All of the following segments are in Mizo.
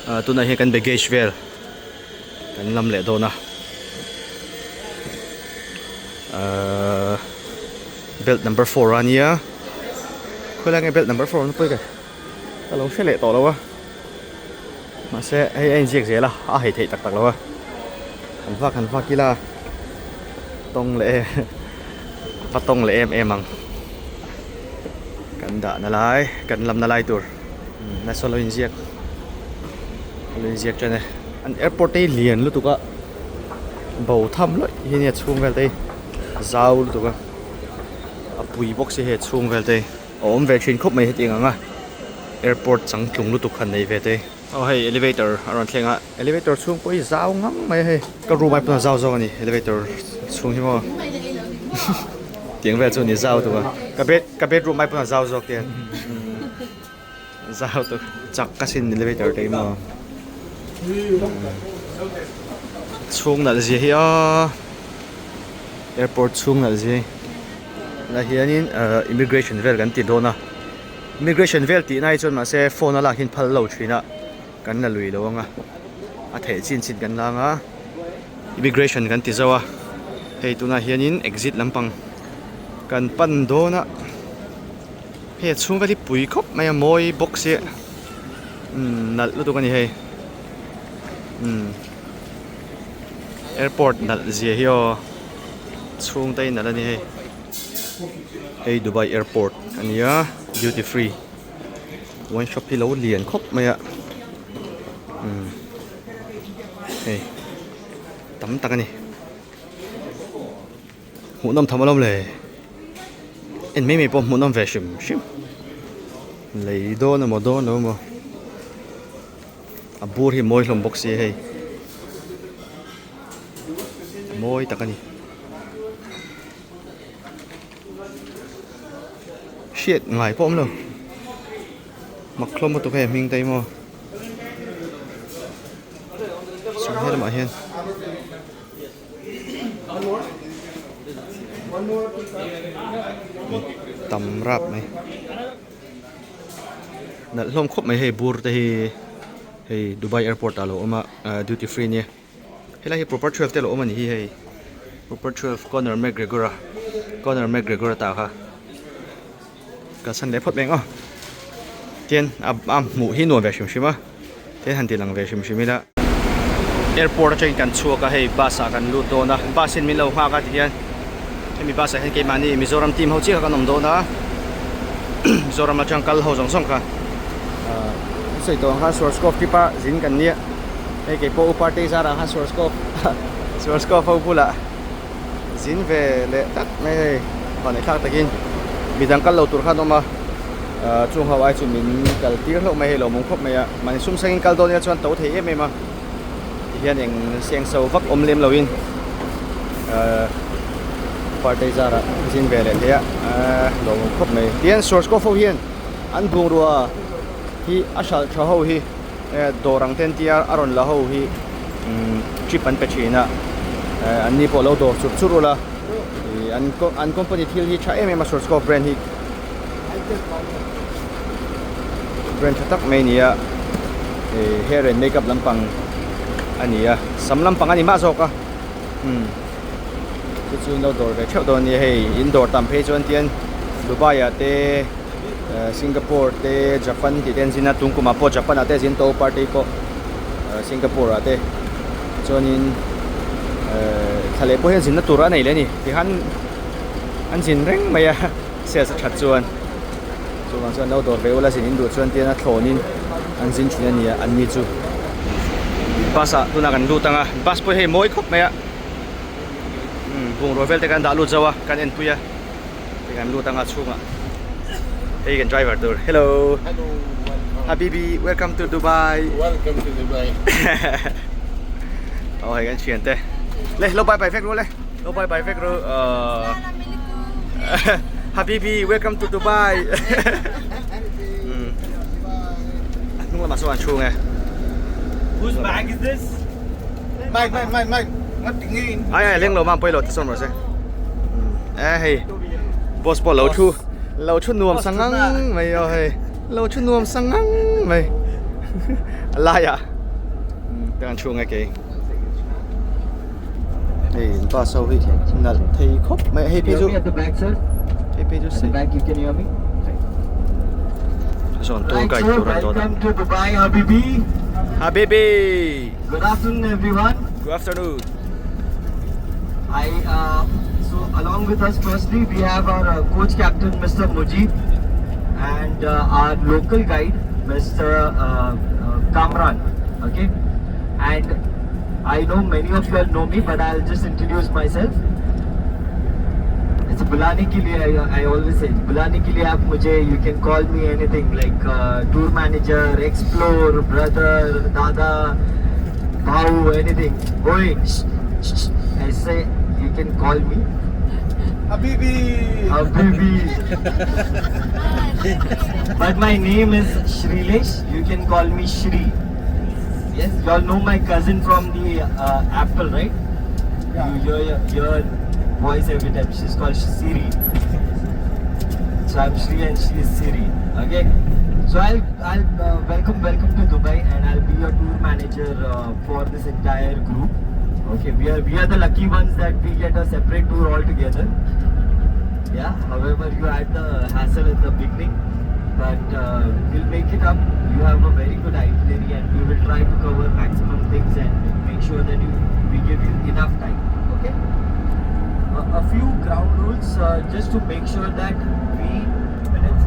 Tunah hian kan baggage vel kan lam leh dawn a ahh belt number four a nia khawilai nge belt number four na pawi ka ka lo hre leh tawh lo a mahse hei a inziak zel a a hei theih tak tak lo a han vak han vak ila tawng leh e va tawng leh em em ang kan dahna lai kan lamna lai tur. Nasa lo inziak a lo inziak ṭan e. An airport te hi lian lutuk a bo tham lawih hi nia chhung vel te hi zau lutuk a a pui bawk si hei a chhung vel te hi a awm ve thin khawp mai hetiang ang a airport changtlung lutuk han nei ve te hi. Aw hei elevator a rawn thleng a elevator chhung pawh hi zau ngang mai a hei ka room ai pawn a zau zawk a ni elevator chhung hi maw tiang vel chu a ni zau tuk a ka bed ka bedroom ai pawn a zau zawk tiang. Zau tu chak ka sin elevator te hi maw chhung nalh zia hi aw airport chhung nalh zia hi tunah hianin ahh immigration vel kan ti dawn a immigration vel tih na hi chuan mahse phone a lak hi an phal lo thin a kan la lui lo ang a a theih chin chin kan la ang a immigration kan ti zo a hei tunah hianin exit lampang kan pan dawn a. Hei a chhung vel hi pui khawp mai a mawi bawk sia umm nalh lutuk a ni hei umm airport nalh zia hi aw chhung te hi nalh a ni hei hei Dubai airport a ni a duty free wine shop hi lo lian khawp mai a umm hei tam tak a ni. Hmuhnawm tham alawm le. En mai mai pawh hmuhnawm ve hrim hrim. Lei dawn emaw dawn lo emaw. A bur hi mawi hlawm bawk si hei. Mawi tak a ni. Hriat ngai pawh awm lo. Mak hlawm lutuk hei a hming te hi maw. Saw he lamah hian. Tam rap mai nalh hlawm khawp mai hei bur te hi hei Dubai airport ah a lo awm a ah duty free ania helai hi proper 12 te a lo awm a ni hi hei proper 12 Conor McGregor a Conor McGregor a tah kha kalsan leh phawt mai ang aw tian a a hmuh hi nuam ve hrim hrim a tian han ti lang ve hrim hrim ila. Airport atangin kan chhuak a hei bus ah kan lut dawn a bus in min lo nghak a tihian hemi bus ah hian keimahni Mizoram team ho chiah kha kan awm dawn a Mizoram atang kal ho zawng zawng kha ahh sawi tawh ang khan Swarskov trip a zin kan nia hei keipawh u party zarah khan Swarskov Swarskov ho bulah. Zin ve leh tak mai hei vanei thlak takin midang kal lo tur khan awm a ahh chung ho ai chu min kal tir hlauh mai hei lo mawm khawp mai a mahni sum sengin kal dawn ila chuan to thei em em a tihian eng seng so vak awm lem loin ahh party zarah zin ve leh thei a ahh lo mawm khawp mai tihian source ho hian an bungrua hi a hralh tha ho hi. Dawr ang te an tia a rawn la ho hi trip an pe thin a an ni pawh lo dawr chur chur ula ih an an company thil hi tha em em a Schwarzkopf brand hi brand tha tak mai a ni a ih hair and makeup lampang a ni a sam lampang a ni mah zawk a umm chu chu in lo dawr ve theuh dawn a nia hei in dawr tam phei chuan tian Dubai ah te. Singapore te Japan tih te an zin a tun kumah pawh Japan ah te a zin tawh party pawh Singapore ah te chuanin thla leh pawh hian zinna tur a nei leh a ni tikhan an zin reng mai a sales a that chuan chuvang chuan lo dawr ve ula zin in duh chuan tian a thlawnin an zin thin a ni a an ni chu bus ah tunah kan lut ang a bus pawh hei mawi khawp mai a bungrua vel te kan dah lut zo a kan enpui a. Hei kan lut anga chhungah hei kan driver tur hello Hello, welcome. Habibi welcome to Dubai Welcome to Dubai. Aw hei kan thian te le lo bye bye vek ru le lo bye bye vek ru Habibi welcome to Dubai a hnung lamah sawn an chhung e Whose bag is this? Mike, Mike, Mike, Mike. Ngắt tingin. Ai ai leng lo mang pawilo ti sawn rawh se. E hei boss pawh lo thu lo thu nuam sangang mai aw hei lo thu nuam sangang mai a laiah. Te kan chhung e kei. Hei bus ho hi nalh thei khawp mai a hei phei chu hei phei chu sei zawn tour guide tur an dawn a. Habibi! Good afternoon everyone. Good afternoon. I uh, so along with us firstly we have our uh, coach captain Mr. Mujib and uh, our local guide Mr. Uh, uh, Kamran. Okay, and I know many of you all know me, but I'll just introduce myself. It's बुलाने के लिए I, I always say बुलाने के लिए आप मुझे you can call me anything like uh, tour manager, explore, brother, dada, bhau, anything. Oi, shh, shh, shh. ऐसे you can call me. Habibi. Habibi. But my name is Shrilesh. You can call me Shri. Yes, you all know my cousin from the uh, Apple, right? Yeah. You hear your, your voice every time. She's called Siri. So I'm Shri and she is Siri. Okay. So I'll I'll uh, welcome welcome to Dubai and I'll be your tour manager uh, for this entire group. Okay, we are we are the lucky ones that we get a separate tour altogether. Yeah. However, you had the hassle in the beginning, but uh, we'll make it up. You have a very good itinerary, and we will try to cover maximum things and make sure that you we give you enough time. Okay. A, a few ground rules uh, just to make sure that we minutes.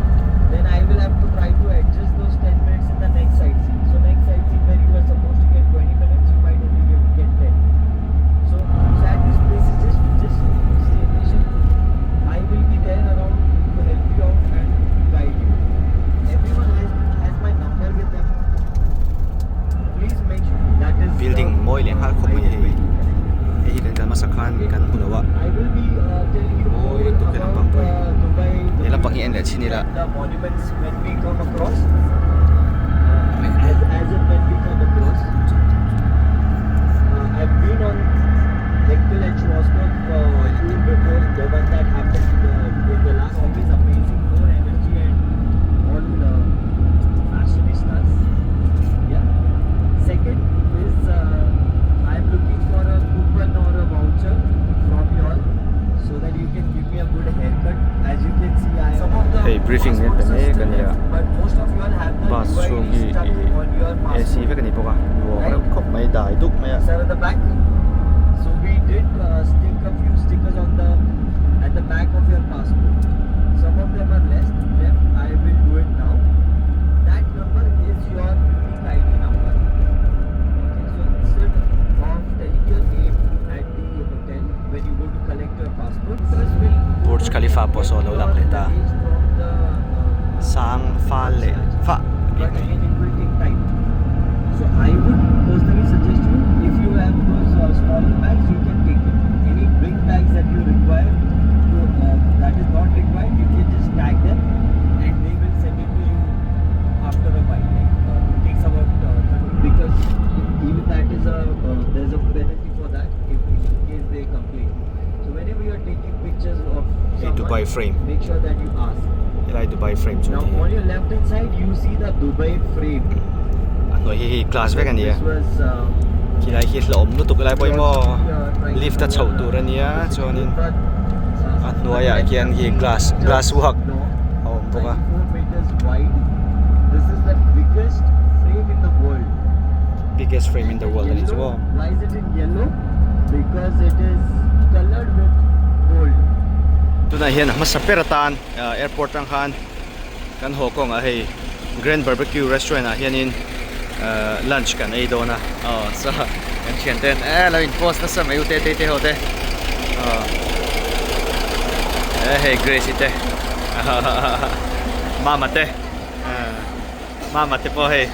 Then I will have to try to adjust those 10 minutes in the next sightseeing. So next sightseeing where you are supposed to get 20 minutes, you might only get, get 10. So, so at this place, just just stay patient. I will be there around to help you out and guide you. Everyone has has my number with them. Please make sure that is Building the, mawi leh nghal khawp mai hei. Hei hi kan kal hmasa khan kan hmu lo a. I will be uh, telling you Mawi more lutuk he about lampang pawh hi. uh, Dubai. He lampang hi en leh chin ila. The monuments when we come across. Uh, as, as and when we come across. Uh, I've been on Hector and Schwarzkopf uh, tour before, the one that happened uh, in the last. Always amazing, more energy and all uh, fashionistas. Yeah. Second is uh, I'm looking for a coupon or a voucher from you all so that you can give me a good haircut. As you can see, I some of the Hei, briefing hian passports pe are mek still a nia. left, but most of you all have the Bus chhung UID hi stuck ih on your AC passport. vek a ni bawk a nuam reuh khawp mai dai duk mai a. Sir at the back. So we did uh, stick a few stickers on the at the back of your passport. Some of them are less left. I will do it now. That number is your unique ID number. Okay, so instead of telling your name at the hotel when you go to collect your passport, first will Burj Khalifa pawh saw lo lang leh ta. From the, uh, Sang fa leh fa but again it will take time. So I would personally suggest you if you have those uh, smaller bags, you can take it. Any big bags that you require to, uh, that is not required, you can just tag them and they will send it to you after a while. Like uh, it takes about uh, 30 because even that is a uh, there's a penalty for that if in case they complain. So whenever you are taking pictures of Hei someone, Dubai frame. make sure that you ask. Helai Dubai frame chu Now a ni. on your left hand side, you see the Dubai frame. A hnuai hi hei glass vek a ni a. This was uh, Khilai khi hlauhawm lutuk helai pawimawh lift a chhoh tur a nia chuanin a hnuaiah khian khi glass glass work a awm bawk a. 94 meters wide. This is the biggest frame in the world. Biggest frame in the world a ni chu aw. Why is it in yellow? Because it is colored with gold. Tunah hian a hmasa ber atan airport atang khan kan haw kawngah hei Grand Barbecue restaurant ah hianin lunch kan ei dawn a aw so kan thian ten e lo in post nasa mai u te te te ho te aw e hei Grace i te mama te mama te pawh hei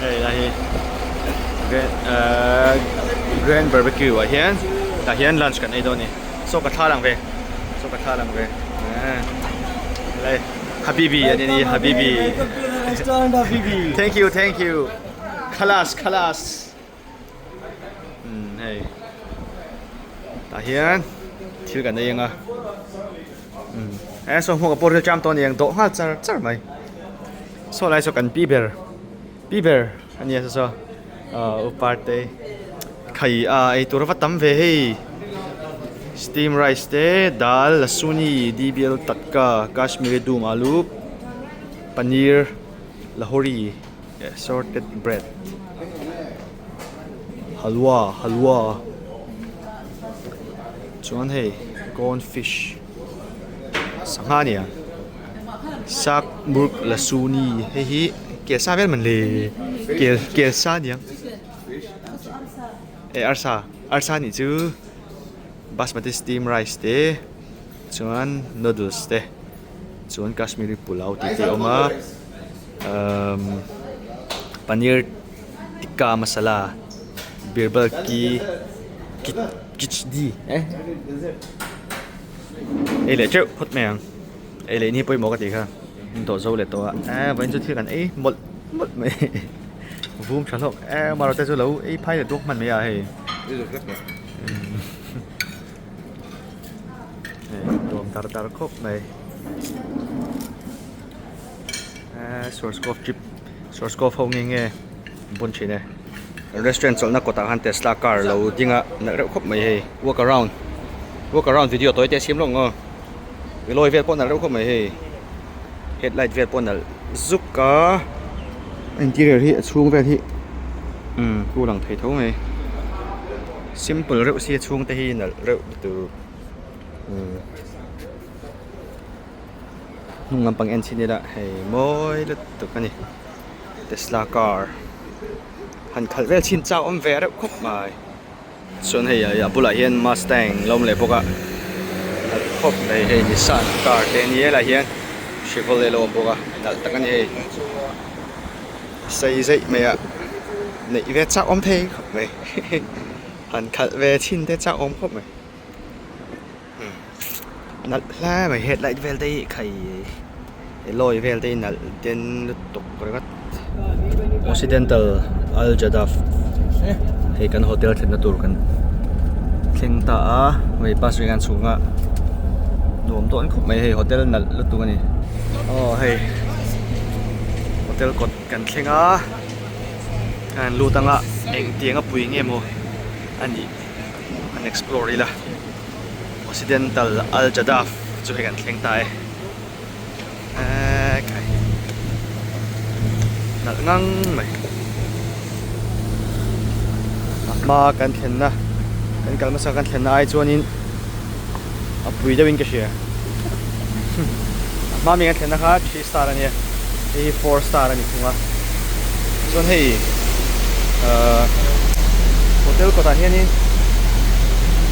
hei lai hi Grand Grand Barbecue ah hian tah hian lunch kan ei dawn a ni saw ka thla lang ve saw ka thla lang ve helai Habibi an ni Habibi thank you thank you khalas khalas umm hei tah hian thil kan ei ang a umm e saw hmuh ka pawh ril cham tawh a ni ang dawh nghal char char mai saw lai saw kan pi ber. Pi ber a nia saw saw ah u Partei khai a eitur a va tam ve hei steam rice te dal lasuni dbl tadka kashmiri dum alu paneer lahori assorted bread halwa halwa chuan hei corn fish sangha a ni ang sak murk lasuni hei hi kel sa vel man le kel kel sa a ni ang eh arsa arsa nih chu basmati steam rice te chuan noodles te chuan kashmiri pulao tih te a awm a umm paneer tikka masala birbal ki khichdi eh ei leh teuh phawt mai ang ei leh ni pawimawh ka tih kha in dawh zo leh tawh a eh vawiin chu thil kan ei mawlh mawlh mai vum tha hlawk eh marawte chu lo ei phai leh duak hman mai a hei. Nuam dar dar khawp mai eee Schwarzkopf jeep Schwarzkopf ho nge nge bun thin e restaurant chawlhna kawtah khan Tesla car lo ding a nalh reuh khawp mai hei walk around walk around video tawi te a siam lawk ang aw lawi vel pawh nalh reuh khawp mai hei headlight vel pawh nalh zuk a interior hi a chhung vel hi umm khu lang thei tho mai. Simple reuh sia chhungte hi nalh reuh lutuk umm hnung lampang en chhin ila hei mawi lutuk a ni Tesla car han khalh vel chhin chau awm ve reuh khawp mai chuan hei a bulah hian Mustang lo awm leh bawk a nalh khawp mai hei Nissan car te ania helaiah hian Chevrolet lo awm bawk a nalh tak a ni hei sei zeih mai a neih ve chak awm thei khawp mai han khalh ve chhin te chak awm khawp mai nalh hle mai headlight vel te hi khai lawi vel te hi nalh den lutuk ringawt Occidental Al Jaddaf hei kan hotel thlenna tur kan thleng ta a hei bus ring a an chhung a nuam dawn khawp mai hei hotel nalh lutuk a ni aw hei hotel kawt kan thleng a kan lut anga engtiang a pui nge maw a nih an explore ila Occidental Al Jaddaf chu hei kan thleng ta e eee kai nalh ngang mai a hma kan thlenna kan kal hmasa kan thlenna ai chuanin a pui deuhin ka hria a hma mi kan thlenna kha 3 star a nia hei hi 4 star a ni thung a chuan hei ahh hotel kawtah hianin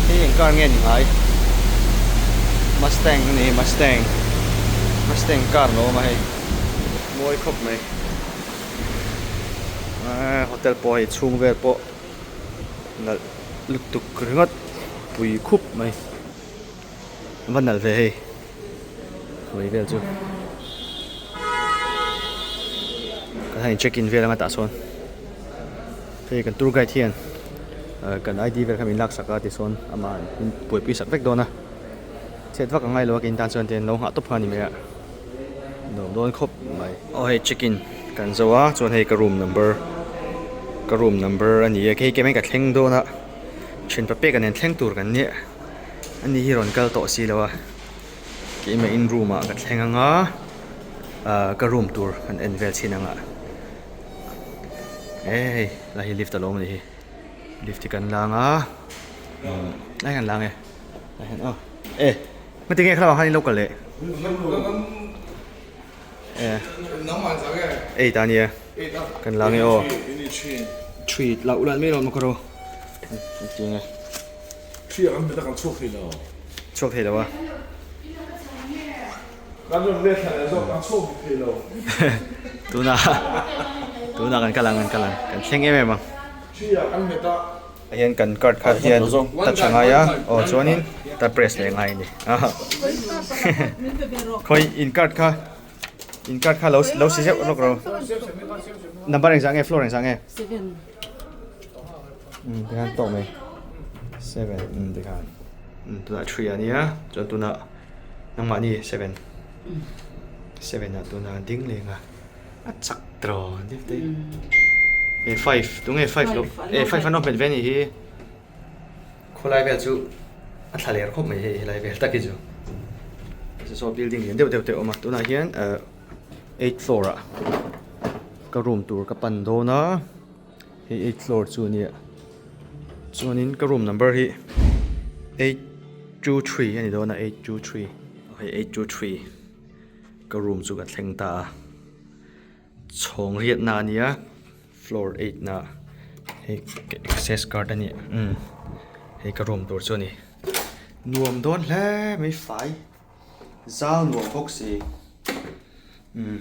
hei eng car nge ni ngai Mustang a ni Mustang Mustang car lo awm a hei mawi khawp mai ahh hotel pawh hei chhung vel pawh nalh lutuk ringawt pui khup mai a va nalh ve hei hawi vel chu kan han in check in vel anga tah sawn hei kan tour guide hian ah kan I D vel kha min lak sak a tichuan amah min buaipui sak vek dawn a chhiat vak a ngai lo a keini tan chuan tihian lo nghah tawp kha a ni mai a nuam dawn khawp mai aw hei check in kan zo a chuan hei ka room number ka room number a ni a hei keimah ka thleng dawn a thianpa pek a nen thleng tur kan nia ani hi rawn kal tawh si lo a keimah in room ah ka thleng ang a ah ka room tur kan en vel chhin ang a hei lai hi lift a lo awm a nih hi lift hi kan lang a umm lai kan lang e lai hian aw e hmati nge khalaah khan in lo kal leh e ei ta nia kan lang e aw three loh lan mai lo maw ka ro tinge. Thli an bet a kan chhuak thei lo. Chhuak thei lo a. Kan rawn let thla leh zawk kan chhuak dik thei lo. Tuna tuna kan kal ang kan kal ang kan thleng em em ang. Thli ah kan met a. Hian kan card kha hian touch a ngai a aw chuanin ta press leh ngai a ni. Khawi in card kha in card kha lo lo si zeuh lawk ro. Number engzah nge floor engzah nge? Umm tikhan tawk mai seven umm tikhan umm tunah three a nia chuan tunah nangmahni seven seven ah tunah ding leng a. A chak tawh deuh te e five tunge five lo e five an awm hmet ve a nih hi khawlai vel chu a thla ler khawp mai hei helai vel tak hi chu saw building lian deuh deuh te a awm a tunah hian ah eight floor ah ka room tur ka pan dawn a hei eight floor chu a nia chuanin ka room number hi 823 a ni dawn a 823 hei 823. Ka room chu ka thleng ta a, chhawng riatna a nia floor eight na hei ka access card a nia umm hei ka room tur chu a ni nuam dawn hle mai fai zau nuam bawk si umm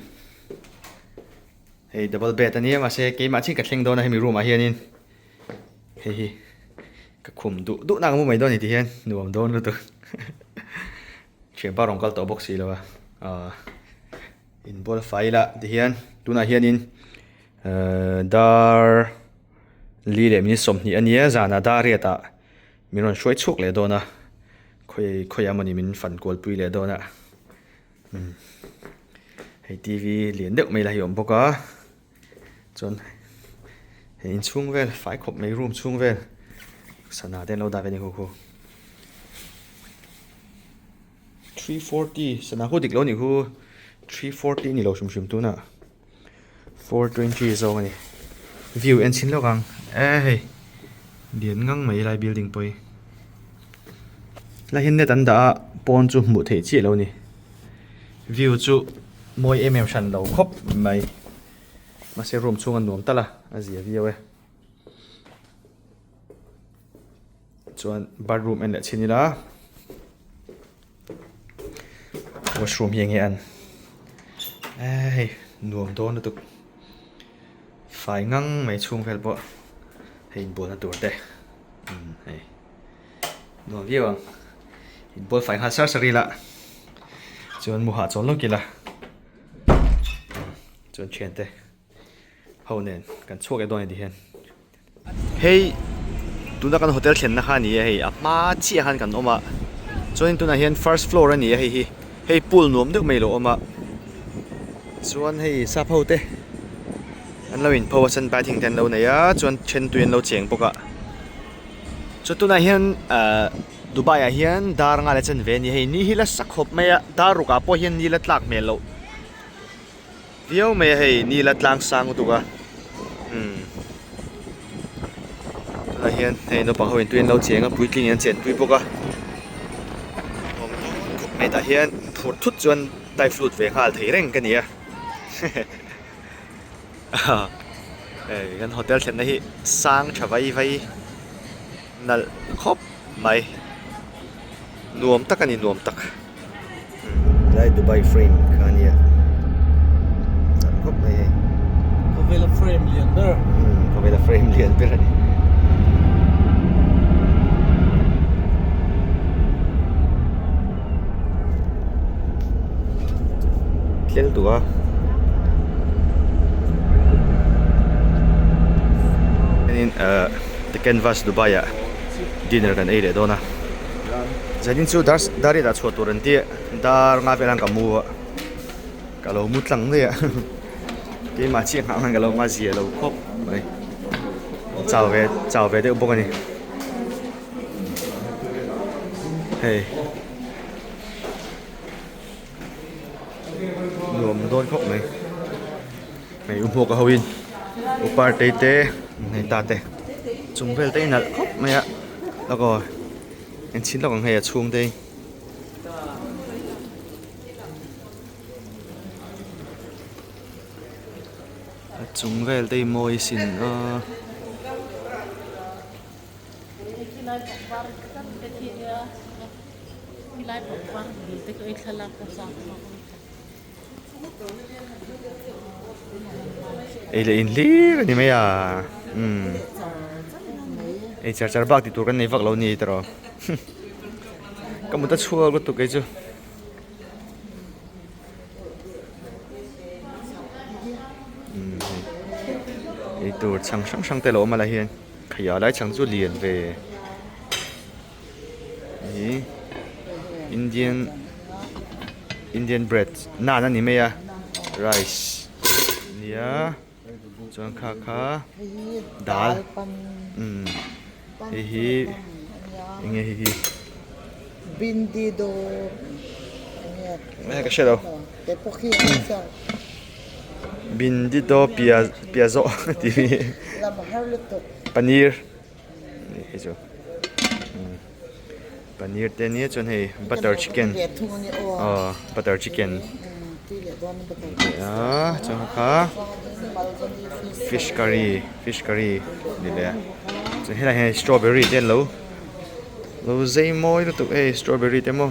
hei double bed a nia mahse keimah chiah ka thleng dawn a hemi room ah hianin hei hi ka khum duh duh nak a mu mai dawn a ni tih hian nuam dawn lutuk. Thianpa rawn kal tawh bawk si lo a ahh inbual fai ila tihian tunah hianin ehh dar li leh minute sawmhnih a nia zanah dar riat ah min rawn hruai chhuak leh dawn a khawi khawiah mawni min fan kual pui leh dawn a umm hei t v lian deuh mai lai hi a awm bawk a chuan hei inchhung vel fai khawp mai room chhung vel sana te an lo dah ve a ni khu khu. 340 sana hu dik lo ni hu 340 ni lo hrim hrim tunah 420 zawng a ni view en chhin lawk ang e hei lian ngang mai lai building pawh hi helai hian net an dah a pawn chu hmuh theih chiah lo a ni view chu mawi em em hran lo khawp mai mahse room chhung a nuam tal a a zia viau e. Chuan bathroom en leh chhin ila washroom hi enge an eh hei nuam dawn lutuk fai ngang mai chhung vel pawh hei inbualna tur te umm hei nuam viau ang inbual fai nghal sar sar ila chuan mu hahchawl lawk ila chuan thiante. Ho nen kan chhuak e dawn a ni hian hei tuna kan hotel thlenna kha a ni a hei a hma chiah khan kan awm a chuanin tunah hian first floor a ni a hei hi hei pool nuam deuh mai a lo awm a chuan hei sap ho te an lo inpho a sunbathing te an lo nei a chuan then tui an lo cheng bawk a chuan tunah hian ahh Dubai ah hian dar nga leh chanve a ni a hei ni hi la sa khawp mai a dar ruk ah pawh hian ni la tlak hmel loh. Viau mai a hei ni la tlang sang lutuk a umm tunah hian hei naupang ho in tui an lo cheng a puitling in an chen pui bawk a nuam khawp mai tah hian phur thut chuan dive lut ve nghal thei reng ka ni a hei kan hotel thlenna hi sang tha vai vai nalh khawp mai nuam tak a ni nuam tak. Helai Dubai frame kha a nia nalh khawp mai hei. Khawvela frame lian ber. Umm khawvela frame lian ber a ni. Tlel duh a. Hianin ahh the canvas Dubai ah dinner kan ei leh dawn a. Zanin chu dar dar riatah chhuah tur an tia dar nga velah ka mu a ka lo mu tlang daih a keimah chiah nghah khan ka lo nga zia lo khawp mai chau ve chau ve deuh bawk a ni hei nuam dawn khawp mai hei u hmuak a ho in u partei te hei ta te chung vel te hi nalh khawp mai a lawk aw en chhin lawk ang hei a chhung te hi. A chung vel te hi mawi sin a. Ei leh in hlir a ni mai a umm ei char char bak tih tur kan nei vak lo ni tawh ka mut a chhuak lutuk kei chu. Ei tur chhang hrang hrang te a lo awm a lai hian khaiah lai chhang chu lian ve ih Indian Indian bread naan a ni mai a rice nia. nia chuan kha kha dal umm hei hi eng nge hei hi ka hre lo bindi do piazo tih hi paneer hei chu paneer te ania chuan hei butter chicken aw butter chicken a chuan kha fish curry fish curry ni leh a chuan helaiah hian strawberry te an lo lo zei mawi lutuk hei strawberry te maw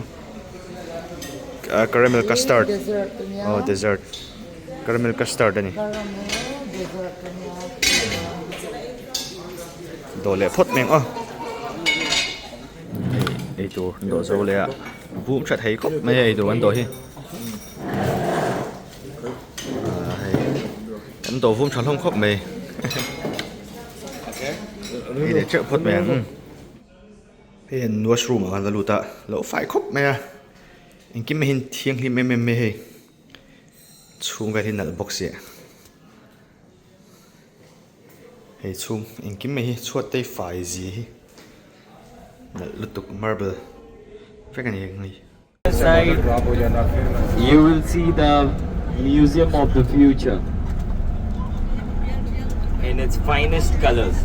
caramel custard aw dessert caramel custard a ni. Dawh leh phawt mai ang aw hei eitur an dawh zo leh a vum tha thei khawp mai a eitur an dawh hi ah hei an dawh vum tha hlawm khawp mai ei leh teuh phawt mai ang hei an washroom ah khan la lut a lo fai khawp mai a engkim mai hi thianghlim em em mai hei chhung vel hi nalh bawk si. Hei chhung engkim mai hi chhuat te hi fai zia hi nalh lutuk marble vek a ni ang hei. Side you will see the museum of the future in its finest colors.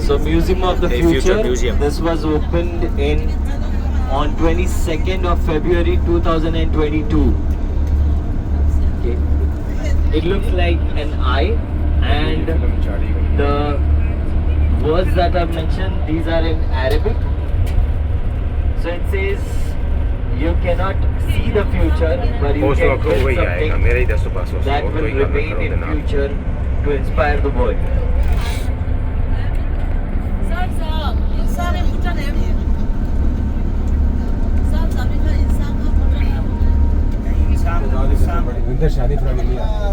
So museum of the Hey, future future, museum. this was opened in on 22nd of February 2022. Okay. It looks like an eye and the words that I've mentioned these are in Arabic. So it says you cannot see the future but you can build something that will remain in future to inspire the world.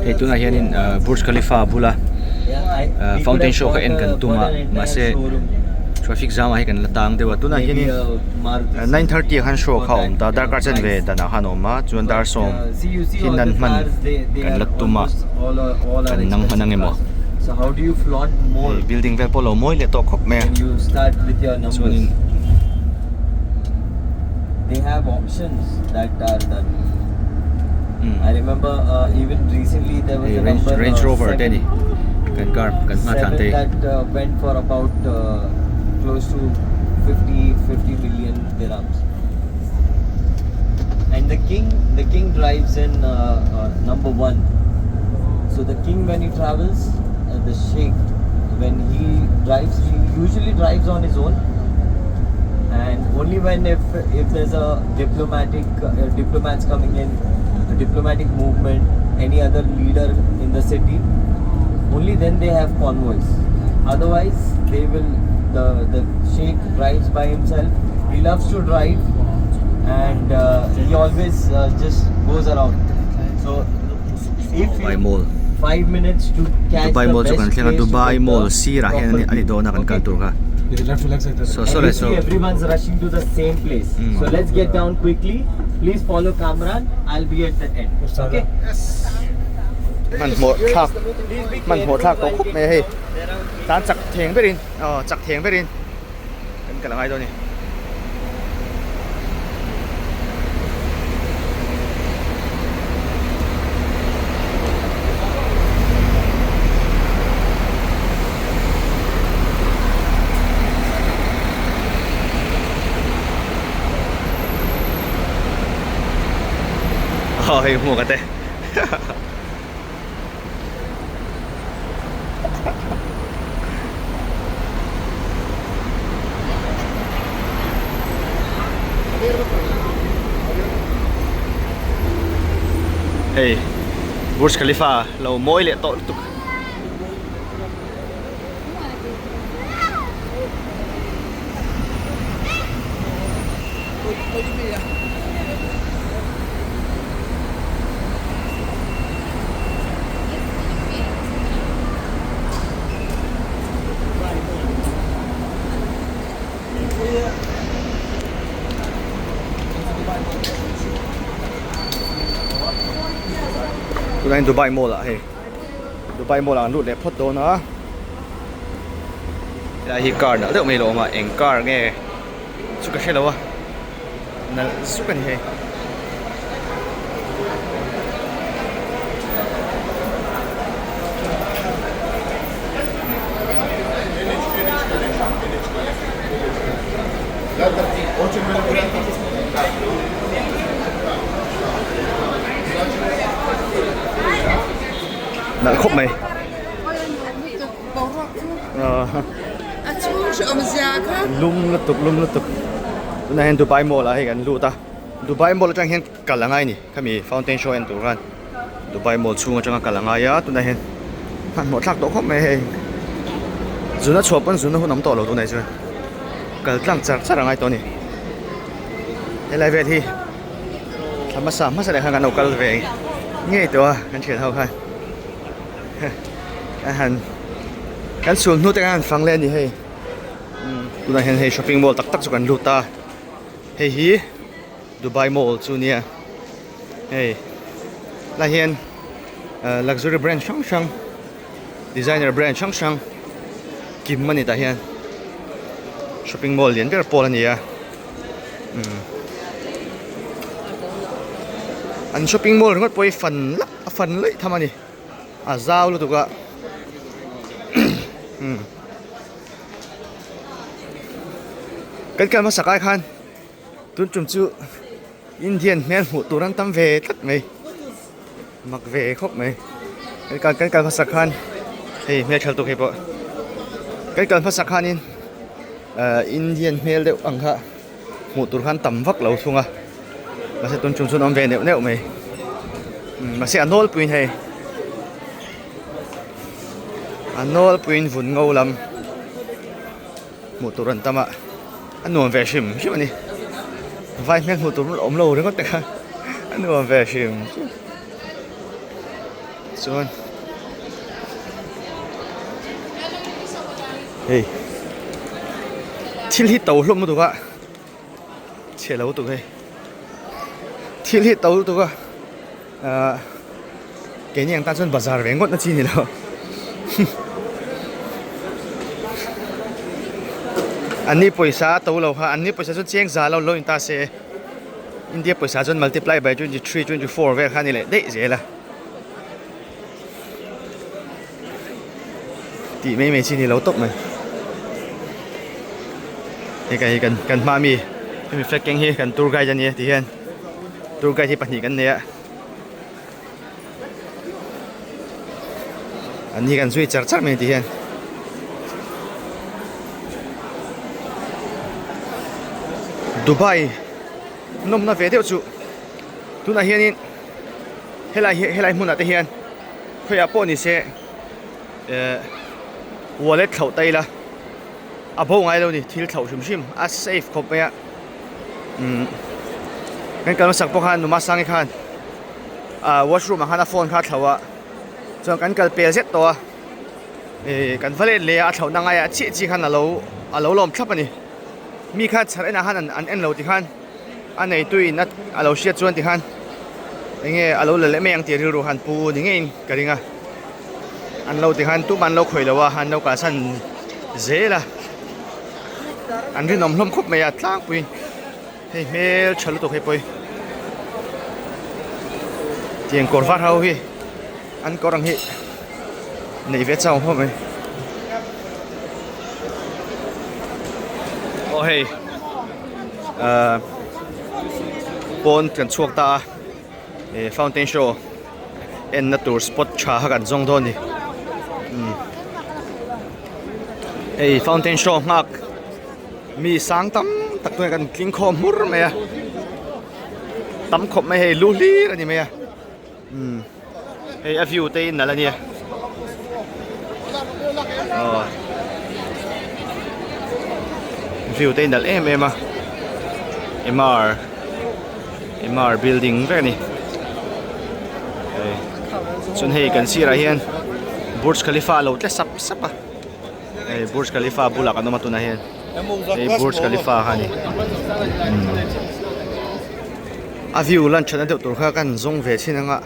Hei tunah hianin Burj Khalifa bula fountain show kha en kan tum a mahse traffic jam ah hi kan la tang deuh a tunah hianin 9:30 ah khan show kha a awm ta darkar chanve danah khan a awm a chuan dar sawm hi nan hman kan la tum a kan nang hman ang emaw hei building vel pawh a lo mawi leh tawh khawp mai a chuanin. They have options that are done. Hei Range Range Rover te a ni kan car kan hma thlan te hi. And the king, the king drives in uh, uh, number one. So the king, when he travels, uh, the sheikh, when he drives, he usually drives on his own. And only when if if there's a diplomatic uh, diplomats coming in, a diplomatic movement, any other leader in the city, only then they have convoys. Otherwise, they will the the sheikh drives by himself. He loves to drive, and uh, he always uh, just goes around. So if Dubai you Mall 5 minutes to catch Dubai the Mall chu best kan thleng a place to Dubai get Mall the sirah hian proper a ni dawn a kan view. kal tur kha saw And saw you leh see saw everyone's rushing to the same place. Mm. So let's get down quickly. Please follow Kamran. I'll be at the end. Okay? Hmanhmawh thlak hmanhmawh thlak tawh khawp mai a hei tan chak theng berin aw chak theng berin kan kal angai dawn a ni. Aw hei hmuh ka te Hei Burj Khalifa lo mawi leh tawh lutuk. Tunah hian Dubai mall ah hei Dubai mall ah an lut leh phawt dawn a helai hi car nalh deuh mai a lo awm a eng car nge chu ka hre lo a nalh zuk a ni hei. Nalh khawp mai. Lum lutuk lum lutuk tunah hian Dubai mall ah hei kan lut a Dubai mall atang hian kal a ngai a ni khami fountain show en tur khan Dubai mall chhung atanga kal a ngai a tunah hian hmanhmawh thlak tawh khawp mai hei zuna chhuah pawn zuna hun awm tawh lo tunah hi chuan kal tlang char char a ngai tawh a ni helai vel hi thla hmasa hmasa leh khan kan lo kal ve ngei tawh a kan thian ho khan. a han kan sul hnu te khan an fang leh a ni hei tunah hian hei shopping mall tak tak chu kan lut a hei hi Dubai mall chu nia hei lai hian ah luxury brand hrang hrang designer brand hrang hrang kim a ni tah hian shopping mall lian ber pawl a ni a umm an shopping mall ringawt pawh hi fan lap a fan laih tham a ni. a zau lutuk a umm kan kal hmasa kai khan tun tum chu Indian hmel hmuh tur an tam ve tlat mai mak ve khawp mai kan kal kan kal hmasa khan hei hmel tha lutuk hei pawh kan kal hmasa khanin ahh Indian hmel deuh ang kha hmuh tur khan tam vak lo thung a mahse tun chung chuan a awm ve neuh neuh mai mahse a nawlpuiin hei a nawlpuiin vun ngo lam hmuh tur an tam a a nuam ve hrim hrim a ni vai hmel hmuh tur awm lo ringawt te kha a nuam ve hrim hrim chuan hei thil hi to hlawm lutuk a chhe lo lutuk hei thil hi to lutuk a ahh keini ang tan chuan bazar ve ngawt na chi ni lo an ni pawisa a to lo kha an ni pawisa chu cheng za lo lo in ta se India pawisa chuan multiply by 23 24 vel kha a ni leh daih zel a. Tih mai mai chi ni lo tawp mai hei kan kan kan hma mi hemi flag keng hi kan tour guide a nia ti hian tour guide hi pahnih kan nei a an ni kan zui char char mai ti hian Dubai nawmna ve deuh chu tunah hianin helai hi helai hmunah te hian khawiah pawh ni se eh wallet thlauh ta ila a bo ngai lo ni thil thlauh hrim hrim a safe khawp mai a umm kan kal hmasak pawh khan numa sangi khan ah washroom ah khan a phone kha a thlauh a chuan kan kal pel zet tawh a eh kan va let leh a a thlauhna ngaiah chiah chiah khan alo alo lawm thlap a ni mi khan chhar enah khan an en lo ti khan. A neituin a lo hriat chuan tikhan enge a lo la leh mai ang tih rilru han pu ni ngeiin ka ring a an lo tikhan tumah an lo khawih lo a an lo kalsan zel a an rinawm hlawm khawp mai a tlangpui hei hmel tha lutuk hei pawh hi tiang kawr var ho hi an kawr ang hi neih ve chau hlawm mai aw hei. Ahh pawn kan chhuak ta a eh fountain show en na tur spot tha kha kan zawng dawn a ni umm hei fountain show nghak mi sang tam tak te kan tling khawm hmur mai a tam khawp mai hei lu hlir a ni mai a umm hei a view te in nalh a nia aw view te in nalh em em a Emaar Emaar building vek a ni hei chuan hei kan sirah hian Burj Khalifa a lo tle sap sap a hei Burj Khalifa bulah kan awm a tunah hian hei Burj Khalifa kha a ni umm a view lan thatna deuh tur kha kan zawng ve thin ang a.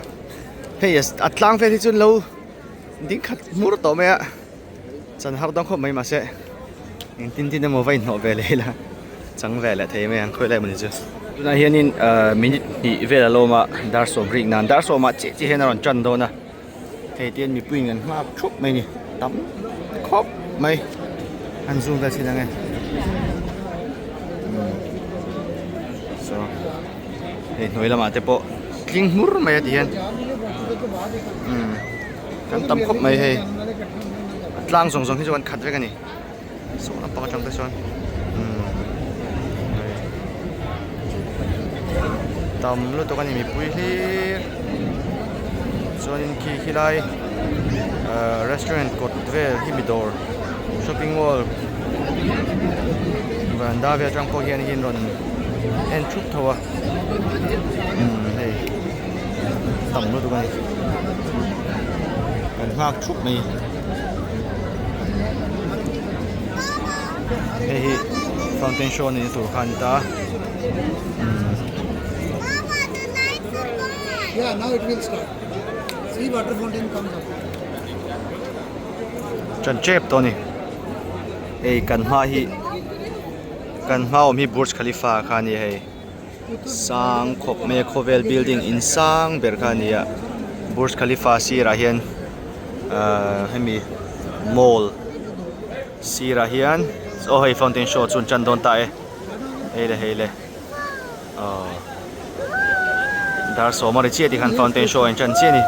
Hei a tlang vel hi chuan lo ding khat hmur tawh mai a chan har dawn khawp mai mahse engtin tin emaw va inhnawh ve leh ila chang ve leh thei mai ang khawi lai mawni chu. Tunah hianin ahh minute hnih vel a lawm a dar sawm rik nan dar sawmah chiah chiah hian a rawn tan dawn a hei tihian mipui in kan nghak thup mai a ni tam khawp mai an zoom vel thin ang e saw hei hnuai lamah te pawh tling hmur mai a ti hian umm kan tam khawp mai hei a tlang zawng zawng hi chu an khat vek a ni saw lampang atang te chuan umm tam lutuk a ni mipui hlir chuanin khi khilai ahh restaurant kawt vel hi mi dawr shopping mall veranda vel atang pawh hian hi an rawn en thup tho a umm hei tam lutuk a ni kan nghak thup mai hei hi fountain show a nihna tur kha a ni ta umm. Ṭan ṭep tawh a ni hei kan hma hi kan hma awm hi Burj Khalifa kha a ni hei sang khawp mai a khawvel building in sang ber kha a ni a Burj Khalifa sirah hian ahh hemi mall sirah hian aw hei fountain show chu an ṭan dawn ta e hei le hei le Aww dar sawm a ri chiah tikhan fountain show a inṭan chiah a ni.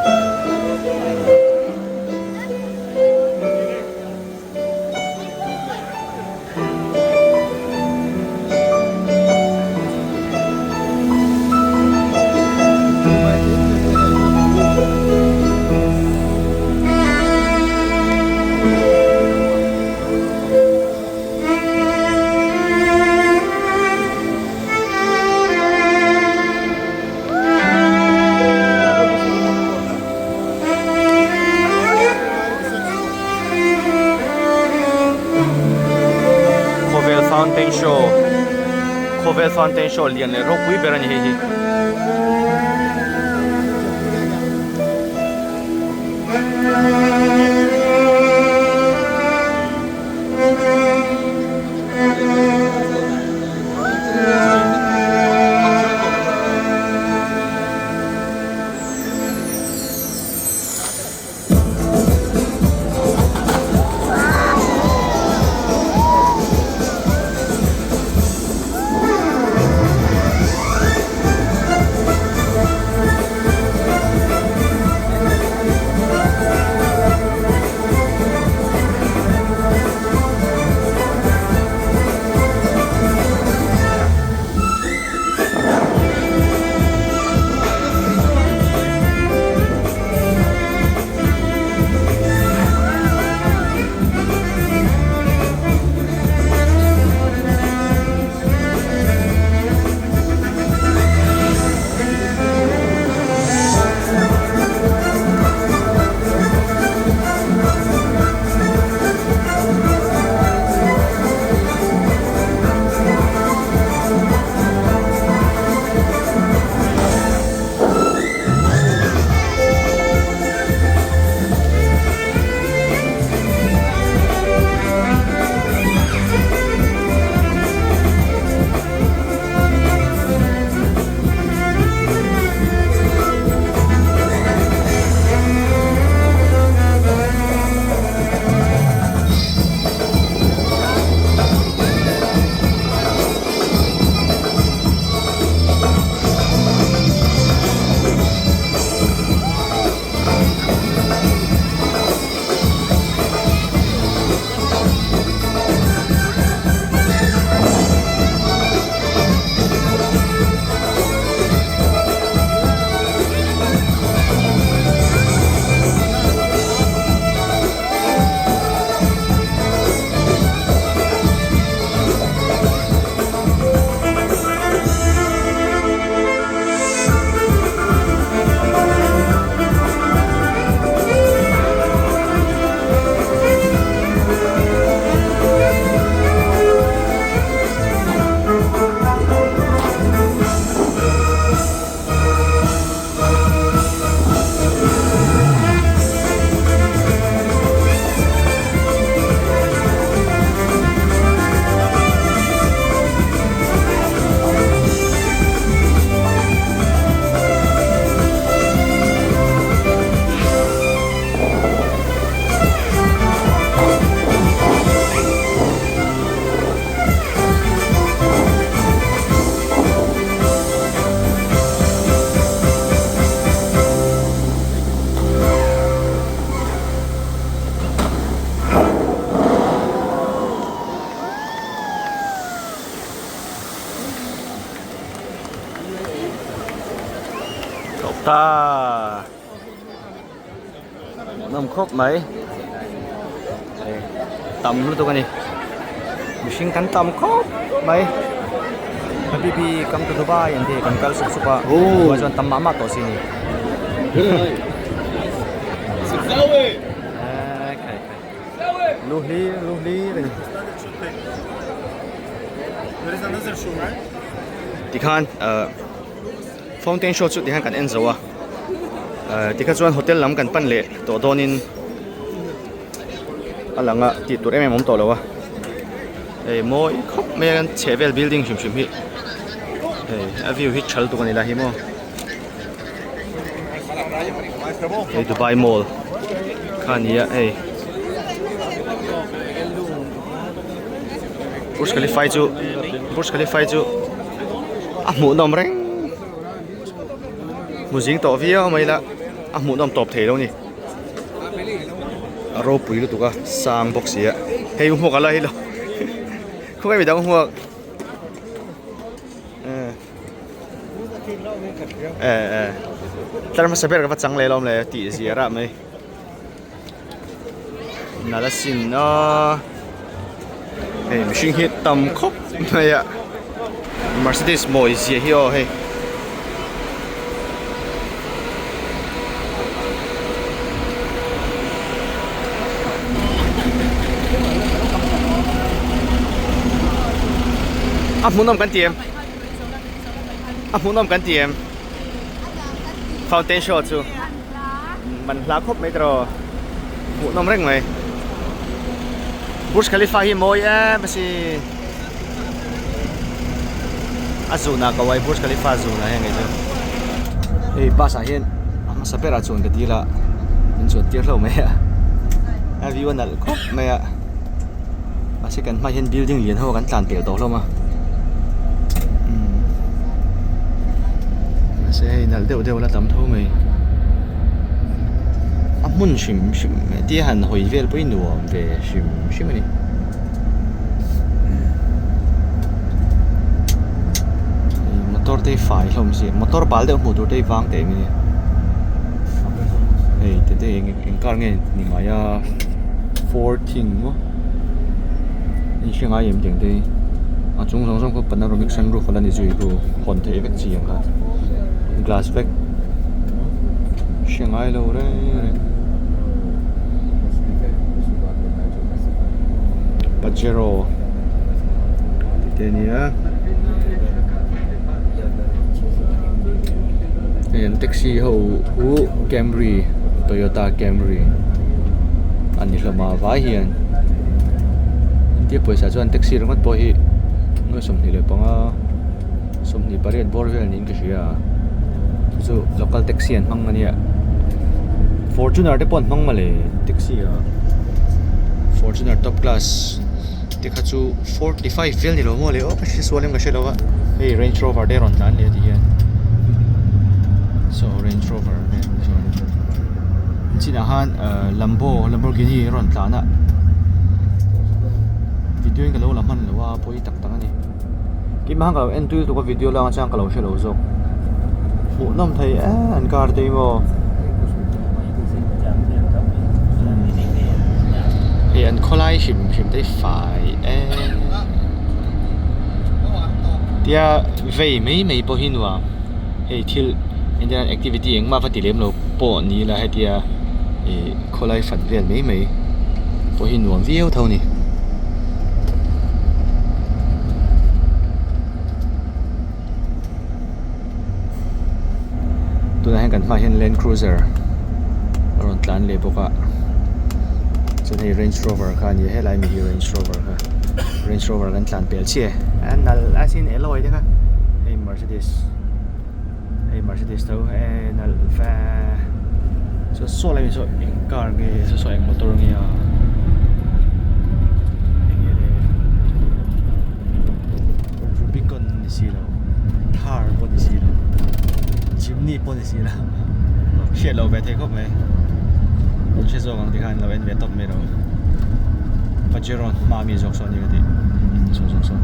Khawvel fountain show khawvel fountain show lian leh ropui ber a ni hei hi. Hmuhnawm khawp mai hei tam lutuk a ni mihring kan tam khawp mai habibi come to Dubai an ti kan kal sup sup a Dubai chuan tam mah mah tawh si a ni lu hlir lu hlir a ni tikhan ahh fountain show chu tikhan kan en zo a ahh tikha chuan hotel lam kan pan leh tawh dawnin a lang a tih tur em em a awm tawh lo a hei mawi khawp mai a kan chheh vel building hrim hrim hi hei a view hi tha lutuk a ni lai hi maw hei Dubai mall kha a ni a hei Burj Khalifa chu Burj Khalifa chu a hmuhnawm reng hmu zing tawh viau mai ila a hmuhnawm tawp thei lo a ni a ropui lutuk a sang bawk si a hei hmuak a la hi lo khawngaih midang hmuak eh eh tlar hmasa ber ka va chang leh lawm le tih zia rah mai. Nala sin a hei mihring hi tam khawp mai a Mercedes mawi zia hi aw hei. A hmuhnawm kan ti em a hmuhnawm kan ti em fountain show chu. Man hla khawp mai tawh hmuhnawm reng mai Burj Khalifa hi mawi em a si a zunah ka uai Burj Khalifa zunah hian kei chu hei bus ah hian a hmasa berah chuan ka dil a min chuan tir hlauh mai a a view a nalh khawp mai a mahse kan hmaah hian building lian ho kan tlan pel tawh hlawm a mahse hei nalh deuh deuh la tam tho mai a hmun hrim hrim tia han hawi vel pawh hi nuam ve hrim hrim a ni. Motor te hi fai hlawm si motor bal deuh hmuh tur te hi vang teh mai a ni hei ti te eng car nge ni ngai a ford thing maw in hre ngai em tih ang te hi a chung zawng zawng pawh panoramic sunroof a la ni zui ru hawn theih vek chi ang kha glass vek hre ngai lo reng reng pajero tih te a ni a hei an taxi ho hu Camry Toyota Camry a ni hlawm a vai hian india pawisa chuan taxi ringawt pawh hi nuai 25 28 bawr vel niin ka hria chu chu local taxi an hmang ania fortuner te pawh an hmang mawle taxi ah fortuner top class te kha chu 45 vel ni lo maw le aw ka hre sual em ka hre lo a hei range rover te a rawn tlan leh a ti hian saw range rover te chuan chinah khan ahh lambo lamborghini a rawn tlan a video in ka lo la hman lo a pawi tak tak a ni keimah khan ka lo en tui lutuk a video lak atang ka lo hre lo zawk hmuhnawm thei em an car te hi maw. Hei an khawlai hrim hrim te hi fai em tia vei mai mai pawh hi nuam hei thil engtiang activity engmah va ti lem lo pawh ni ila hetia ih khawlai fat vel mai mai pawh hi nuam viau tho a ni. Tunah hian kan hmaah hian land cruiser a rawn tlan leh bawk a chuan hei range rover kha a ni a helai mi hi range rover kha range rover kan tlan pel chiah e a nalh a sin alloy te kha hei mercedes hei mercedes tho e nalh ve chuan saw lai mi saw eng car nge saw saw eng motor nge a eng nge le. Rubicon ni si lo Thar pawh ni si lo Jimny pawh ni si lo hriat loh ve thei khawp mai in hre zawk ang tikhan lo en ve tawp mai lo Pajero hma mi zawk saw a ni ka tih saw zawk saw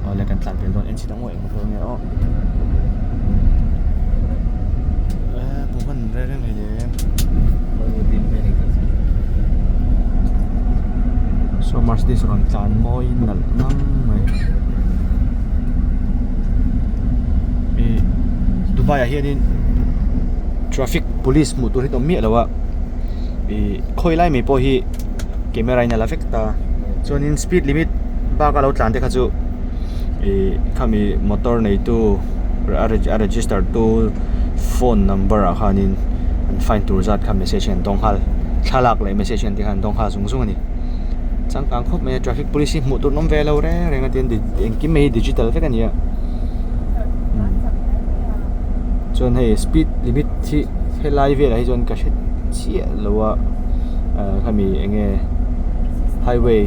awle kan tlan pel dawn en chhin ang aw eng motor nge aw eh buh hman reng reng hleinem. Mercedes rawn tlan mawi nalh ngang mai ih Dubai ah hianin traffic police hmuh tur hi an awm miah lo a ih khawi lai mai pawh hi camera in a la vek ta chuanin speed limit bak a lo tlan te kha chu ih khami motor neitu a register tu phone number ah khanin an fine tur zat kha message hi an dawng nghal thlalak leh message hi an ti khan an dawng nghal zung zung a ni changkang khawp mai a traffic police hi hmuh tur an awm ve lo reng reng a tin engkim mai hi digital vek a ni a chuan hei speed limit hi helai velah hi chuan ka hre chiah lo a ah khami eng nge highway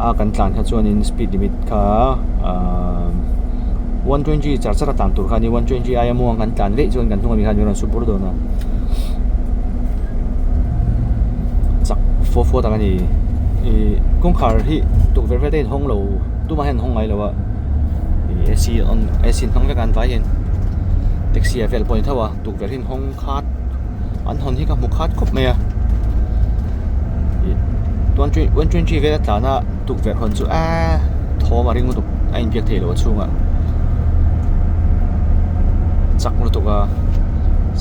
a kan tlan kha chuanin speed limit kha ahh 120 char char a tlan tur kha a ni 120 aia muang kan tlan daih chuan kan hnung ami khan min rawn su bur dawn a chak fua fua tak a ni ih kawngkhar hi tukverh vel te in hawng lo tumah hian an hawng ngai lo a ih ac on ac an hmang vek a an vai hian taxi ah vel pawh a ni tho a tukverh hi an hawng khat an hawn hi ka hmu khat khawp mai a ih 120 vel a tlan a tukverh hawn chu eee thawm a ring lutuk a inbiak theih loh a chhungah chak lutuk a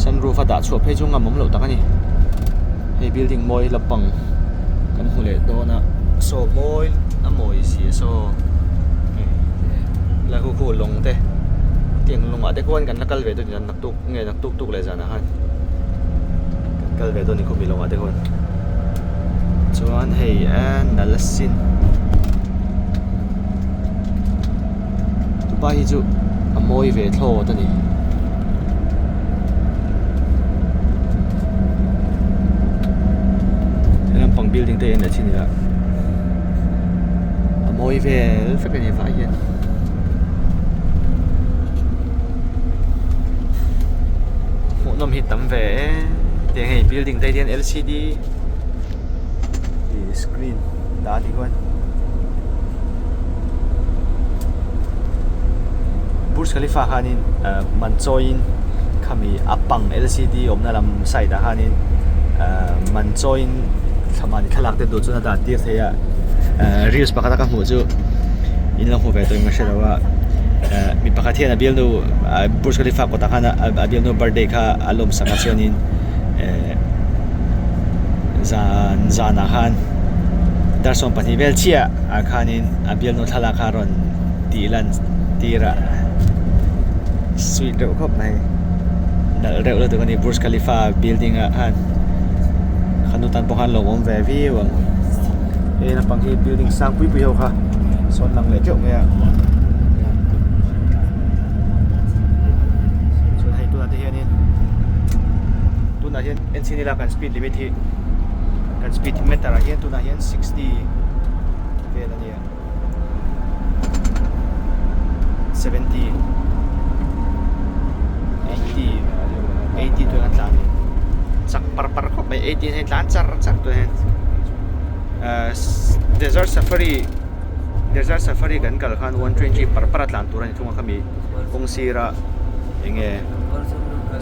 sunroof a dah chhuah phei chu ngam awm loh tak a ni hei building mawi lampang kan hmu leh dawn a saw mawi a mawi zia saw la khu khu lawng te tiang lawngah te khuan kan la kal ve dawn a ni tuk nge naktuk tuk leh zanah khan kan kal ve dawn a ni khawmi lawngah te khuan chuan hei a nal asin Dubai hi chu a mawi ve thlawt a ni. He lampang building te hi en leh chin ila a mawi vel vek a ni vai hian. Hmuhnawm hi tam ve e tiang hei building te hian lcd ih screen dah a nih chuan Burj Khalifa khanin ah man chawiin khami a pang lcd awmna lam side ah khanin ah man chawiin thlamah thlalak te duh chuan a dah tir thei a ah reels pakhat a ka hmuh chu in lo hmu ve tawh in ka hre lo a ah mi pakhat hian a bialnu ah Burj Khalifa kawtah khan a bialnu birthday kha a lawmsak a chuanin eh zan zanah khan dar 12 vel chiah ah khanin a bialnu thlalak kha a rawn tih lan tir a sweet reuh khawp mai nalh reuh lutuk a ni Burj Khalifa building ah khan khanu tan pawh khan lawmawm ve viau ang hei naupang hi building sang pui pui ho kha sawn lang leh teuh mai a chuan hei tunah te hianin tunah hian en chin ila kan speed limit hi kan speed meter ah hian tunah hian 60 vel a ni a 70 80 80 tuna tlan chak par par khawp mai 80 hian tlan char char tuna hian ahh desert safari desert safari kan kal khan 120 par par a tlan tur a ni thung a khami kawng sira eng nge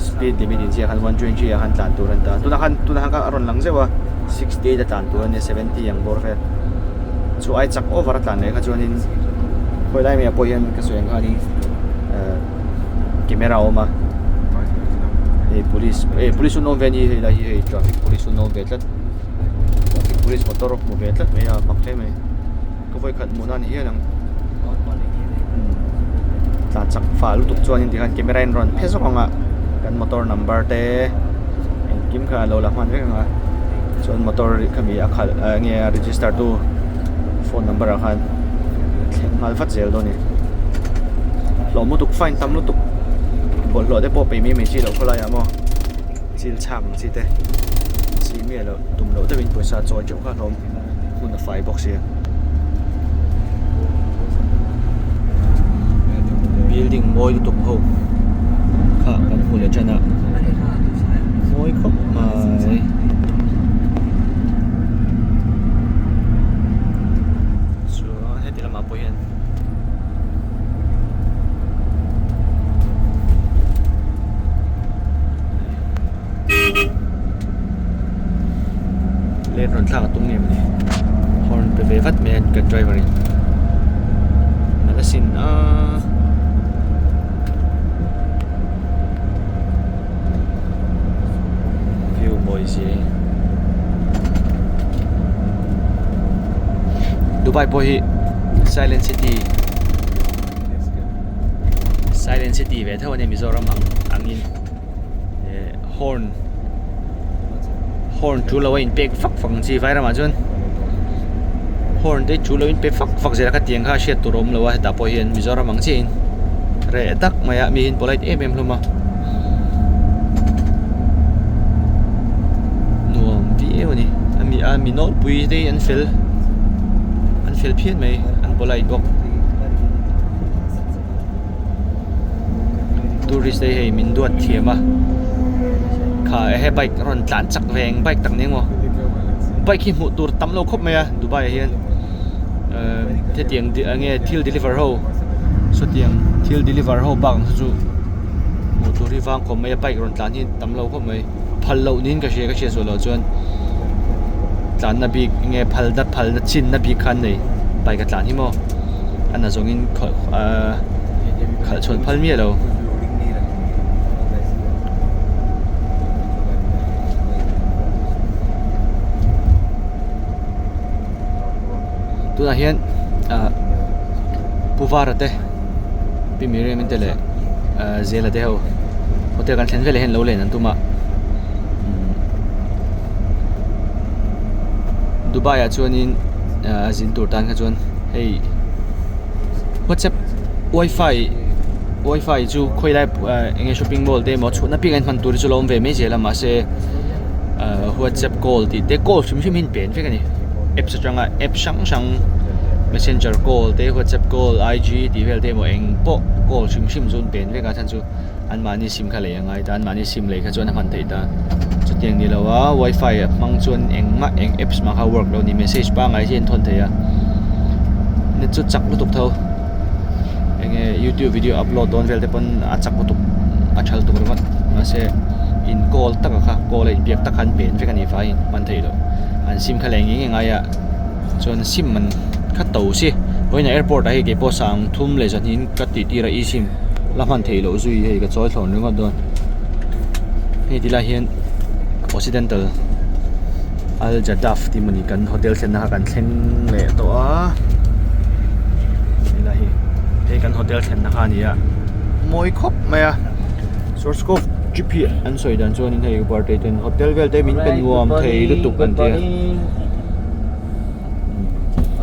speed limit inziak khan 120 ah khan tlan tur a ni ta tunah khan tunah khan a rawn lang zeuh a 68 a tlan tur a nia 70 ang bawr vel chu ai chak over a tlan leh kha chuanin khawi lai mai ah pawh hian ka sawi ang khanin ehh camera a awm a hei police eh police an awm ve a ni hei lai hi hei traffic police an awm ve tlat traffic police motor a hmu ve tlat mai a mak hle mai ka vawikhat hmuh na ni hial ang tlan chak fah lutuk chuanin tikhan camera in rawn phe zawk ang a kan motor number te engkim kha a lo la hman vek ang a chuan motor khami a khalh eng nge a register tu phone number ah khan thleng nghal vat zel dawn a ni hlawm lutuk fine tam lutuk bawlhhlawh te pawh pe mai mai chi loh khawlai ah maw chil chhak ang chi te chi miah loh tum loh deuhin pawisa chawi teuh kha hlawm hun a fai bawk sia building mawi lutuk ho kha kan hmu leh tan a mawi khawp mai. Chuan heti lamah pawh hian lane rawn thlak a tum ngei mawni horn. pe ve vat mai a kan driver in nalh asin aaa. View mawi zia hi Dubai pawh hi silent city silent city ve tho a ni Mizoram ang angin eh horn horn tul lo a inpek vak vak ang chi vai ramah chuan horn te tul lo inpe vak vak zel a khatiang kha hriat tur a awm lo a hetah pawh hian Mizoram ang chiahin reh tak mai a mi hi an polite em em hlawm a nuam viau a ni a mi a mi nawlpui te hi an fel an fel phian mai an polite bawk. Tourist te hi hei min duat thiam a kha he bike a rawn tlan chak ve eng bike tak ni emaw bike hi hmuh tur tam lo khawp mai a Dubai ah hian ehh hetiang eng nge thil deliver ho sawtiang thil deliver ho bak ang saw chu hmuh tur hi vang khawp mai a bike rawn tlan hi tam lo khawp mai phal loh niin ka hria ka hriat sual loh chuan tlanna bik eng nge phal na phal na chinna bik kha an nei bike a tlan hi maw a na zawngin ahh khalh chhuan phal miah lo. Tunah hian ahh Pu Vara te Pi Miriam te leh ahh Zela te ho hotel kan thlen veleh hian lo len an tum a Dubai ah chuanin ahh zin tur tan kha chuan hei whatsapp wifi wifi chu khawi lai ahh eng nge shopping mall te emaw chhuahna piangah hian hman tur hi chu a lo awm ve mai zel a mahse ahh whatsapp call tih te call hrim hrim hi an pen vek a ni apps atanga app hrang hrang messenger call te whatsapp call IG tih vel te emaw eng pawh call hrim hrim chu an pen vek a chhan chu anmahni sim kha lei a ngai ta anmahni sim lei kha chuan a hman theih ta chutiang ni lo a wifi a hmang chuan engmah eng apps mah kha work lo a ni message pangngai hi an thawn thei a net chu chak lutuk tho enge youtube video upload dawn vel te pawn a chak lutuk a tha lutuk ringawt mahse in call taka kha call a inbiak tak kha an pen vek a ni vaiin hman theih loh an sim kha leh ngei ngei ngai a chuan sim man kha to si vawiinah airport ah hei keipawh sang thum leh zahnih in ka tih tir a e sim la hman theih loh zui hei ka chawi thlawn ringawt dawn hei ti lai hian occidental al jadaf tih mawni kan hotel thlenna kha kan thleng leh tawh a helai hi hei kan hotel thlenna kha a ni a mawi khawp mai a source code chip hi an sawi dan chuanin hei birthday ten hotel vel te min pe nuam thei lutuk an tia.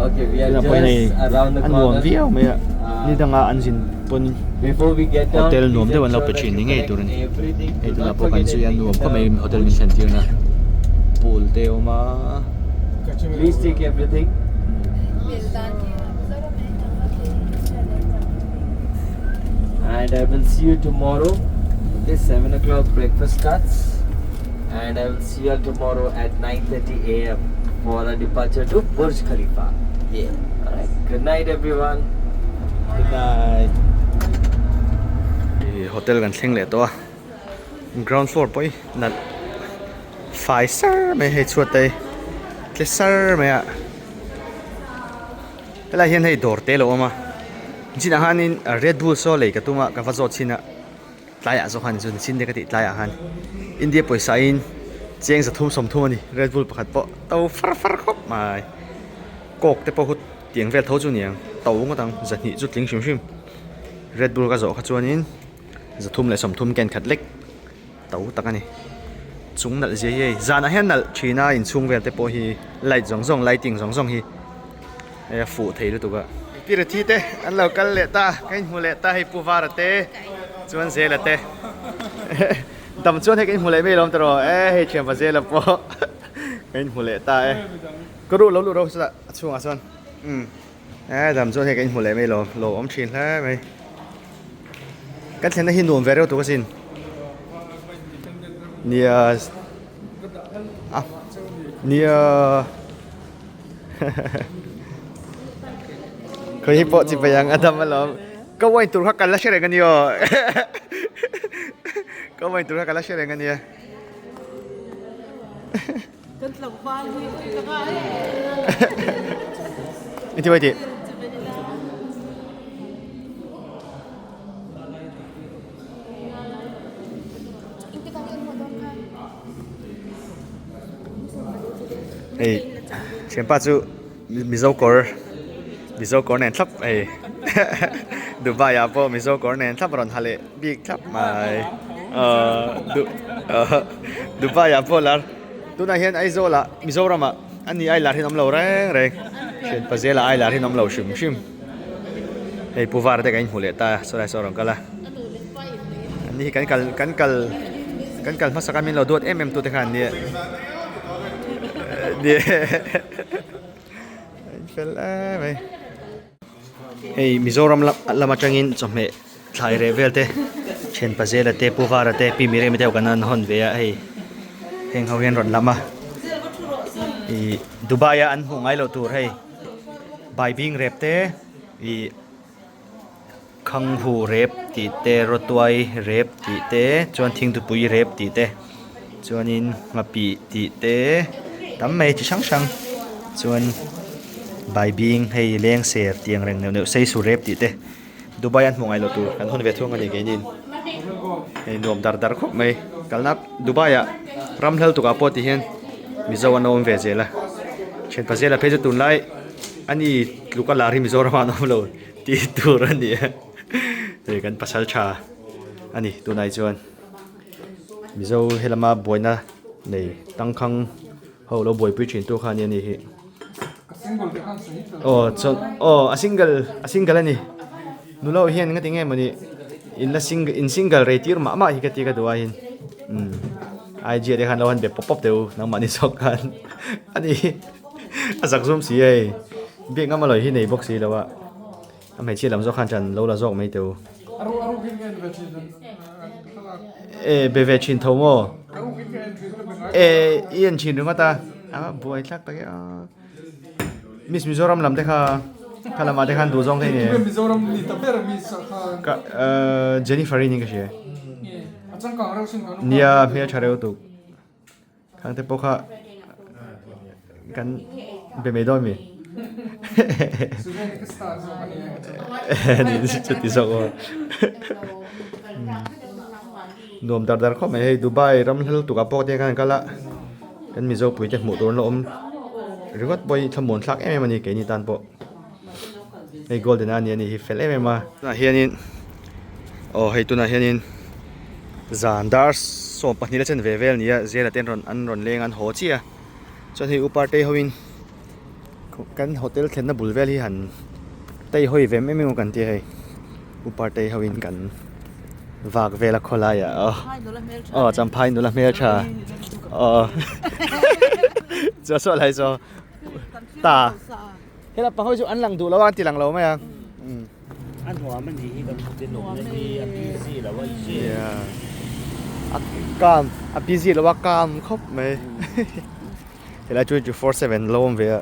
Okay, we are Tunah pawhin hei just around the a nuam corner. viau mai a ni danga an zin pawn Before we get down, hotel nuam please deuh an lo ensure pe that thin you ni ngei collect tur a ni everything. hei Do tunah not pawh kan forget zui a anything nuam in khawp mai the hotel min thlen tir na pool te a awm a. Please take everything. And I will see you tomorrow. Okay, 7 o'clock breakfast starts. And I will see you all tomorrow at 9:30 a.m. for our departure to Burj Khalifa. Yeah. All right. Good night, everyone. Good night. I hotel kan thleng leh tawh a ground floor pawh hi nalh fai sar mai hei chhuat te tle sar mai a helai hian hei dawr te a lo awm a chinah hianin red bull saw lei ka tum a ka va zawt chhin a. Tlaiah zawk khan chuan chin te ka tih tlaiah khan India pawisa in cheng zathum sawmthum a ni Red Bull pakhat pawh to far far khawp mai coke te pawh khu tiang vel tho chu a ni ang to ngawt ang zahnih chu tling hrim hrim Red Bull ka zawh kha chuanin zathum leh sawmthum ken khat lek to tak a ni chung nalh zia hi hei zanah hian nalh thin a inchhung vel te pawh hi light zawng zawng lighting zawng zawng hi. Hei a fuh thei lutuk a. Pi Rathi te an lo kal leh ta, ka inhmu leh ta hei Pu Vara te chuan Zela te dam chuan hei ka inhmu leh mai lawm tawh e hei thianpa Zela pawh ka inhmu leh ta e. Ka ruh lo luh ro chutah a chhungah chuan umm e dam chuan hei ka inhmu leh mai lawm lo awm thin hle mai. Kan thlenna hi nuam ve reuh tuk asin. Nia a nia. Khawi hi pawh chi pai ang a dam alawm ka wine tur kha kan la hre reng a ni aw ka wine tur kha kan la hre reng a nia Kan tlangval hi ka ngai. Engtin mai tih? Hei thianpa chu Mizo kawr Mizo kawr nen thlap hei Dubai ah pawh Mizo kawr nen thlap a rawn ha leh bik thlap mai ahh Dubai ah pawh lar tunah hian Aizawl ah Mizoram ah a ni ai lar hi an awm lo reng reng thianpa zela ai lar hi an awm lo hrim hrim. Hei pu var te kan inhmu leh ta saw lai saw a rawn kal a an ni hi kan kal kan kal kan kal hmasak a min lo duat em em tu te kha an nia nia an fel em mai hei Mizoram lam atangin chawhmeh thlai reh vel te thianpa zela te pu vara te pi Miriam te ho kan an hawn ve a hei heng ho hian rawn lam a ih Dubai a an hmuh ngai loh tur hei. Baibing rep te ih khanghu rep tih te rawtuai rep tih te chuan thingtupui rep tih te chuanin nghapih tih te tam mai chi hrang hrang chuan baibing hei lengser tih ang reng neuh neuh seisu rep tih te Dubai an hmuh ngaih loh tur kan hawn ve thung a ni keinin hei nuam dar dar khawp mai kalna Dubai ah ram hlel tukah pawh ti hian Mizo an awm ve zel a thianpa zela phei chu tunlai ani tluk a lar hi Mizoram ah an awm lo tih tur a ni a hei kan pasal tha a ni tunah hi chuan Mizo helama buaina nei tangkhang ho lo buaipui thin tu kha a ni a ni hi. Aw chuan aw a single a single a ni nula ho hian ngati nge mawni in la single in single rei tir mah mah hi ka ti ka duh aiin umm IG ah te khan lo han be pawp pawp teh u nangmahni zawk khan a ni a zak zum si hei biak ngam a lawi hi nei bawk si lo a a hmeichhia lam zawk khan chan lo la zawk mai teh u e be ve thin tho maw e i en thin ringawt a a buai thlak tak e a Miss Mizoram lam te kha kha lamah te khan duh zawng thei ni Mizoram ni ta ber Miss ah khan ka Jennifer i ni ka hria a changkang reuh sin nia hmel tha reuh tuk Khang te pawh kha kan be mai dawn mi? Ni chuti zawk aw. Nuam dar dar khawp mai hei Dubai ram hlel tukah pawh te khan kal a kan Mizo pui te hmuh tur an la awm ringawt pawh hi thlamuan thlak em em a ni keini tan pawh. Hei golden a ni a ni hi fel em em a. Tunah hianin aw hei tunah hianin zan dar 12 la chen ve vel nia zela te an rawn leng an haw chiah a chuan hei u partei hoin kan hotel thlenna bul vel hi han tei hawi ve em em kan tia hei u partei hoin kan vak vel a khawlai ah aw aw champhai nula hmeltha aw chuan saw lai saw ta. Hela pang ho chu an lang duh lo a an ti lang lo mai a. A nuam a nih hi kan tenawm na hi a busy lo a i. A calm a busy lo a calm khawp mai. Helai 24/7 lo awm ve a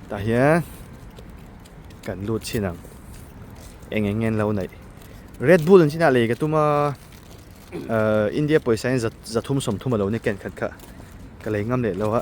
tah hian kan lut chhin ang eng eng nge an lo neih Red Bull an chinah lei ka tum a India pawisa in za 30 a lo ni ken khat kha ka lei ngam leh lo a.